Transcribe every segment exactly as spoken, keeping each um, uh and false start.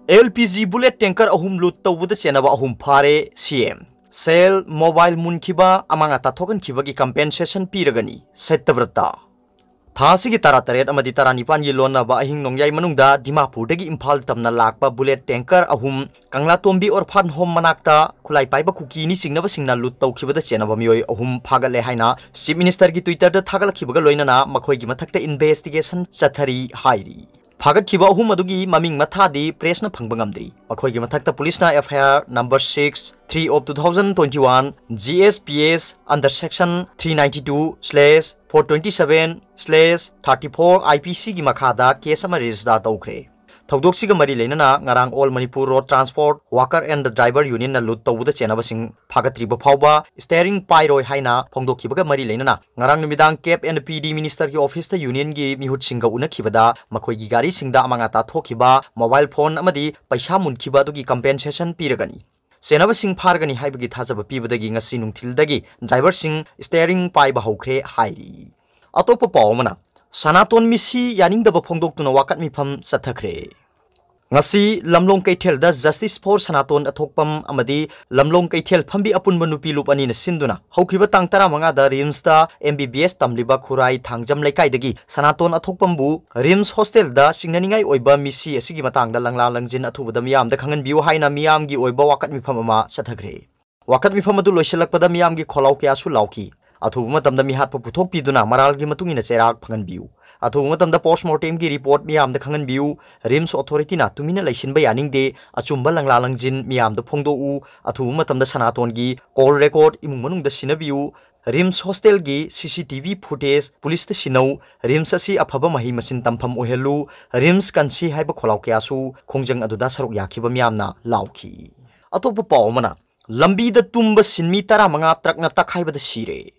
L P G bullet tanker ꯑꯍꯨꯝ ꯂꯨꯠ ꯇꯧꯕꯗ ꯆꯦꯟꯅꯕ ꯑꯍꯨꯝ ꯐꯥꯔꯦ, ꯁꯤ ꯑꯦꯝ꯫ ꯁꯦꯜ, ꯃꯣꯕꯥꯏꯜ ꯃꯨꯟꯈꯤꯕ, ꯑꯃꯥꯡ ꯑꯇꯥ ꯊꯣꯛꯍꯟꯈꯤꯕꯒꯤ ꯀꯝꯄꯦꯟꯁꯦꯁꯟ ꯄꯤꯔꯒꯅꯤ, ꯁꯠꯇꯕ꯭ꯔꯇ꯫ ꯊꯥ ꯑꯁꯤꯒꯤ ꯇꯔꯥꯇꯔꯦꯠ ꯑꯃꯗꯤ ꯇꯔꯥꯅꯤꯄꯥꯟꯒꯤ ꯂꯣꯟꯅꯕ ꯑꯍꯤꯡ ꯅꯣꯡꯌꯥꯏ ꯃꯅꯨꯡꯗ ꯗꯤꯃꯥꯄꯨꯔꯗꯒꯤ ꯏꯝꯐꯥꯜ ꯇꯝꯅ ꯂꯥꯛꯄ bullet tanker ꯑꯍꯨꯝ ꯀꯪꯂꯥꯇꯣꯝꯕꯤ orphan home ꯃꯅꯥꯛꯇ ꯈꯨꯠꯂꯥꯏ ꯄꯥꯏꯕ ꯀꯨꯀꯤꯅꯤ ꯆꯤꯡꯅꯕꯁꯤꯡꯅ ꯂꯨꯠ ꯇꯧꯈꯤꯕꯗ ꯆꯦꯟꯅꯕ ꯃꯤꯑꯣꯏ ꯑꯍꯨꯝ ꯐꯥꯒꯠꯂꯦ ꯍꯥꯏꯅ Chief Ministerꯒꯤ Twitterꯗ ꯊꯥꯒꯠꯂꯛꯈꯤꯕꯒ ꯂꯣꯏꯅꯅ ꯃꯈꯣꯏꯒꯤ ꯃꯊꯛꯇ investigation ꯆꯠꯊꯔꯤ ꯍꯥꯏꯔꯤ꯫ ꯐꯥꯒꯠꯈꯤꯕ ꯑꯍꯨꯝ ꯑꯗꯨꯒꯤ ꯃꯃꯤꯡ ꯃꯊꯥꯗꯤ pressꯅ ꯐꯪꯕ ꯉꯝꯗ꯭ꯔꯤ꯫ ꯃꯈꯣꯏꯒꯤ ꯃꯊꯛꯇ ꯄꯨꯂꯤꯁꯅ F I R number six three of two thousand twenty-one G S P S under section three ninety-two slash four twenty-seven slash thirty-four I P Cꯒꯤ ꯃꯈꯥꯗ case ꯑꯃ register ꯇꯧꯈ꯭ꯔꯦ꯫ ꯊꯧꯗꯣꯛꯁꯤꯒ ꯃꯔꯤ ꯂꯩꯅꯅ ꯉꯔꯥꯡ All Manipur Road Transport Worker and the Driver Unionꯅ ꯂꯨꯠ ꯇꯧꯕꯗ ꯆꯦꯟꯅꯕꯁꯤꯡ ꯐꯥꯒꯠꯇ꯭ꯔꯤꯕ ꯐꯥꯎꯕ steering ꯄꯥꯏꯔꯣꯏ ꯍꯥꯏꯅ ꯐꯣꯡꯗꯣꯛꯈꯤꯕꯒ ꯃꯔꯤ ꯂꯩꯅꯅ ꯉꯔꯥꯡ ꯅꯨꯃꯤꯗꯥꯡ Cab and P D Ministerꯒꯤ officeꯇ unionꯒꯤ ꯃꯤꯍꯨꯠꯁꯤꯡꯒ ꯎꯅꯈꯤꯕꯗ ꯃꯈꯣꯏꯒꯤ ꯒꯥꯔꯤꯁꯤꯡꯗ ꯑꯃꯥꯡ ꯑꯇꯥ ꯊꯣꯛꯈꯤꯕ, mobile phone ꯑꯃꯗꯤ ꯄꯩꯁꯥ ꯃꯨꯟꯈꯤꯕ ꯑꯗꯨꯒꯤ compensation ꯄꯤꯔꯒꯅꯤ꯫ ꯆꯦꯟꯅꯕꯁꯤꯡ ꯐꯥꯔꯒꯅꯤ ꯍꯥꯏꯕꯒꯤ ꯊꯥꯖꯕ ꯄꯤꯕꯗꯒꯤ ꯉꯁꯤ ꯅꯨꯡꯊꯤꯜꯗꯒꯤ driverꯁꯤꯡ steering ꯄꯥꯏꯕ ꯍꯧꯈ꯭ꯔꯦ ꯍꯥꯏꯔꯤ꯫ ꯑꯇꯣꯞꯄ ꯄꯥꯎ ꯑꯃꯅ, ꯁꯅꯥꯇꯣꯟ ꯃꯤꯁꯤ ꯌꯥꯅꯤꯡꯗꯕ ꯐꯣꯡꯗꯣꯛꯇꯨꯅ ꯋꯥꯀꯠ ꯃꯤꯐꯝ ꯆꯠꯊꯈ꯭ꯔꯦ꯫ ꯉꯁꯤ ꯂꯝꯂꯣꯡ ꯀꯩꯊꯦꯜꯗ Justice for ꯁꯅꯥꯇꯣꯟ ꯑꯊꯣꯛꯄꯝ ꯑꯃꯗꯤ ꯂꯝꯂꯣꯡ ꯀꯩꯊꯦꯜ ꯐꯝꯕꯤ ꯑꯄꯨꯟꯕ ꯅꯨꯄꯤ ꯂꯨꯞ ꯑꯅꯤꯅ ꯁꯤꯟꯗꯨꯅ ꯍꯧꯈꯤꯕ ꯇꯥꯡ ꯇꯔꯥꯃꯉꯥꯗ RIMSꯇ M B B S ꯇꯝꯂꯤꯕ ꯈꯨꯔꯥꯏ ꯊꯥꯡꯖꯝ ꯂꯩꯀꯥꯏꯗꯒꯤ ꯁꯅꯥꯇꯣꯟ ꯑꯊꯣꯛꯄꯝꯕꯨ RIMS hostelꯗ ꯆꯤꯡꯅꯅꯤꯡꯉꯥꯏ ꯑꯣꯏꯕ ꯃꯤꯁꯤ ꯑꯁꯤꯒꯤ ꯃꯇꯥꯡꯗ ꯂꯪꯂꯥ ꯂꯪꯖꯤꯟ ꯑꯊꯨꯕꯗ ꯃꯤꯌꯥꯝꯗ ꯈꯪꯍꯟꯕꯤꯌꯨ ꯍꯥꯏꯅ ꯃꯤꯌꯥꯝꯒꯤ ꯑꯣꯏꯕ ꯋꯥꯀꯠ ꯃꯤꯐꯝ ꯑꯃ ꯆꯠꯊꯈ꯭ꯔꯦ꯫ ꯋꯥꯀꯠ ꯃꯤꯐꯝ ꯑꯗꯨ ꯂꯣꯏꯁꯤꯜꯂꯛꯄꯗ ꯃꯤꯌꯥꯝꯒꯤ ꯈꯣꯜꯂꯥꯎ ꯀꯌꯥꯁꯨ ꯂꯥꯎꯈꯤ꯫ ꯑꯊꯨꯕ ꯃꯇꯝꯗ ꯃꯤꯍꯥꯠꯄ ꯄꯨꯊꯣꯛꯄꯤꯗꯨꯅ ꯃꯔꯥꯜꯒꯤ ꯃꯇꯨꯡ ꯏꯟꯅ ꯆꯩꯔꯥꯛ ꯐꯪꯍꯟꯕꯤꯌꯨ꯫ ꯑꯊꯨꯕ ꯃꯇꯝꯗ post mortemꯒꯤ report ꯃꯤꯌꯥꯝꯗ ꯈꯪꯍꯟꯕꯤꯌꯨ꯫ RIMS authorityꯅ ꯇꯨꯃꯤꯟꯅ ꯂꯩꯁꯤꯟꯕ ꯌꯥꯅꯤꯡꯗꯦ꯫ ꯑꯆꯨꯝꯕ ꯂꯪꯂꯥ ꯂꯪꯖꯤꯟ ꯃꯤꯌꯥꯝꯗ ꯐꯣꯡꯗꯣꯛꯎ꯫ ꯑꯊꯨꯕ ꯃꯇꯝꯗ ꯁꯅꯥꯇꯣꯟꯒꯤ call record ꯏꯃꯨꯡ ꯃꯅꯨꯡꯗ ꯁꯤꯟꯅꯕꯤꯌꯨ꯫ RIMS hostelꯒꯤ C C T V footage ꯄꯨꯂꯤꯁꯇ ꯁꯤꯟꯅꯧ꯫ RIMS ꯑꯁꯤ ꯑꯐꯕ ꯃꯍꯩ ꯃꯁꯤꯡ ꯇꯝꯐꯝ ꯑꯣꯏꯍꯜꯂꯨ꯫ RIMS ꯀꯟꯁꯤ ꯍꯥꯏꯕ ꯈꯣꯜꯂꯥꯎ ꯀꯌꯥꯁꯨ ꯈꯣꯡꯖꯪ ꯑꯗꯨꯗ ꯁꯔꯨꯛ ꯌꯥꯈꯤꯕ ꯃꯤꯌꯥꯝꯅ ꯂꯥꯎꯈꯤ꯫ ꯑꯇꯣꯞꯄ ꯄꯥꯎ ꯑꯃꯅ, ꯂꯝꯕꯤꯗ ꯇꯨꯝꯕ ꯁꯤꯟꯃꯤ ꯇꯔꯥꯃꯉꯥ truckꯅ ꯇꯛꯈꯥꯏꯕꯗ ꯁꯤꯔꯦ꯫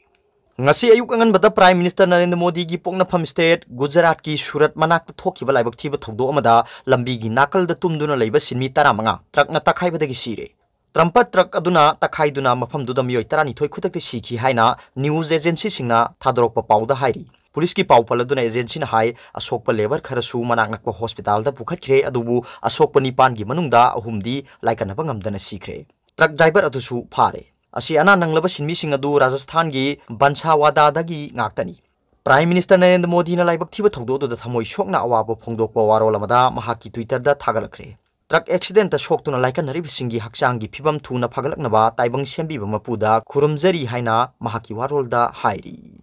ꯉꯁꯤ ꯑꯌꯨꯛ ꯑꯉꯟꯕꯗ Prime Minister ꯅꯔꯦꯟꯗ꯭ꯔ ꯃꯣꯗꯤꯒꯤ ꯄꯣꯛꯅꯐꯝ state ꯒꯨꯖꯔꯥꯠꯀꯤ ꯁꯨꯔꯠ ꯃꯅꯥꯛꯇ ꯊꯣꯛꯈꯤꯕ ꯂꯥꯏꯕꯛ ꯊꯤꯕ ꯊꯧꯗꯣꯛ ꯑꯃꯗ ꯂꯝꯕꯤꯒꯤ ꯅꯥꯀꯜꯗ ꯇꯨꯝꯗꯨꯅ ꯂꯩꯕ ꯁꯤꯟꯃꯤ ꯇꯔꯥꯃꯉꯥ truckꯅ ꯇꯛꯈꯥꯏꯕꯗꯒꯤ ꯁꯤꯔꯦ꯫ Dumper truck ꯑꯗꯨꯅ ꯇꯛꯈꯥꯏꯗꯨꯅ ꯃꯐꯝꯗꯨꯗ ꯃꯤꯑꯣꯏ ꯇꯔꯥꯅꯤꯊꯣꯏ ꯈꯨꯗꯛꯇ ꯁꯤꯈꯤ ꯍꯥꯏꯅ news agencyꯁꯤꯡꯅ ꯊꯥꯗꯣꯔꯛꯄ ꯄꯥꯎꯗ ꯍꯥꯏꯔꯤ꯫ ꯄꯨꯂꯤꯁꯀꯤ ꯄꯥꯎ ꯄꯜꯂꯗꯨꯅ ꯑꯦꯖꯦꯟꯁꯤꯅ ꯍꯥꯏ, ꯑꯁꯣꯛꯄ ꯂꯦꯕꯔ ꯈꯔꯁꯨ ꯃꯅꯥꯛ ꯅꯛꯄ ꯍꯣꯁꯄꯤꯇꯥꯜꯗ ꯄꯨꯈꯠꯈ꯭ꯔꯦ, ꯑꯗꯨꯕꯨ ꯑꯁꯣꯛꯄ ꯅꯤꯄꯥꯟꯒꯤ ꯃꯅꯨꯡꯗ ꯑꯍꯨꯝꯗꯤ ꯂꯥꯏꯀꯠꯅꯕ ꯉꯝꯗꯅ ꯁꯤꯈ꯭ꯔꯦ꯫ ꯇ꯭ꯔꯛ ꯗ꯭ꯔꯥꯏꯚꯔ ꯑꯗꯨꯁꯨ ꯐꯥꯔꯦ꯫ ꯑꯁꯤ ꯑꯅꯥ ꯅꯪꯂꯕ ꯁꯤꯟꯃꯤꯁꯤꯡ ꯑꯗꯨ ꯔꯥꯖꯁꯊꯥꯟꯒꯤ ꯕꯟꯁꯥꯋꯥꯗꯥꯗꯒꯤ ꯉꯥꯛꯇꯅꯤ꯫ ꯄ꯭ꯔꯥꯏꯝ ꯃꯤꯅꯤꯁꯇꯔ ꯅꯔꯦꯟꯗ꯭ꯔ ꯃꯣꯗꯤꯅ ꯂꯥꯏꯕꯛ ꯊꯤꯕ ꯊꯧꯗꯣꯛ ꯑꯗꯨꯗ ꯊꯃꯣꯏ ꯁꯣꯛꯅ ꯑꯋꯥꯕ ꯐꯣꯡꯗꯣꯛꯄ ꯋꯥꯔꯣꯜ ꯑꯃꯗ ꯃꯍꯥꯛꯀꯤ ꯇ꯭ꯋꯤꯇꯔꯗ ꯊꯥꯒꯠꯂꯛꯈ꯭ꯔꯦ꯫ ꯇ꯭ꯔꯛ ꯑꯦꯛꯁꯤꯗꯦꯟꯇ ꯁꯣꯛꯇꯨꯅ ꯂꯥꯏꯀꯠꯅꯔꯤꯕꯁꯤꯡꯒꯤ ꯍꯛꯆꯥꯡꯒꯤ ꯐꯤꯕꯝ ꯊꯨꯅ ꯐꯒꯠꯂꯛꯅꯕ ꯇꯥꯏꯕꯪ ꯁꯦꯝꯕꯤꯕ ꯃꯄꯨꯗ ꯈꯨꯔꯨꯝꯖꯔꯤ ꯍꯥꯏꯅ ꯃꯍꯥꯛꯀꯤ ꯋꯥꯔꯣꯜꯗ ꯍꯥꯏꯔꯤ꯫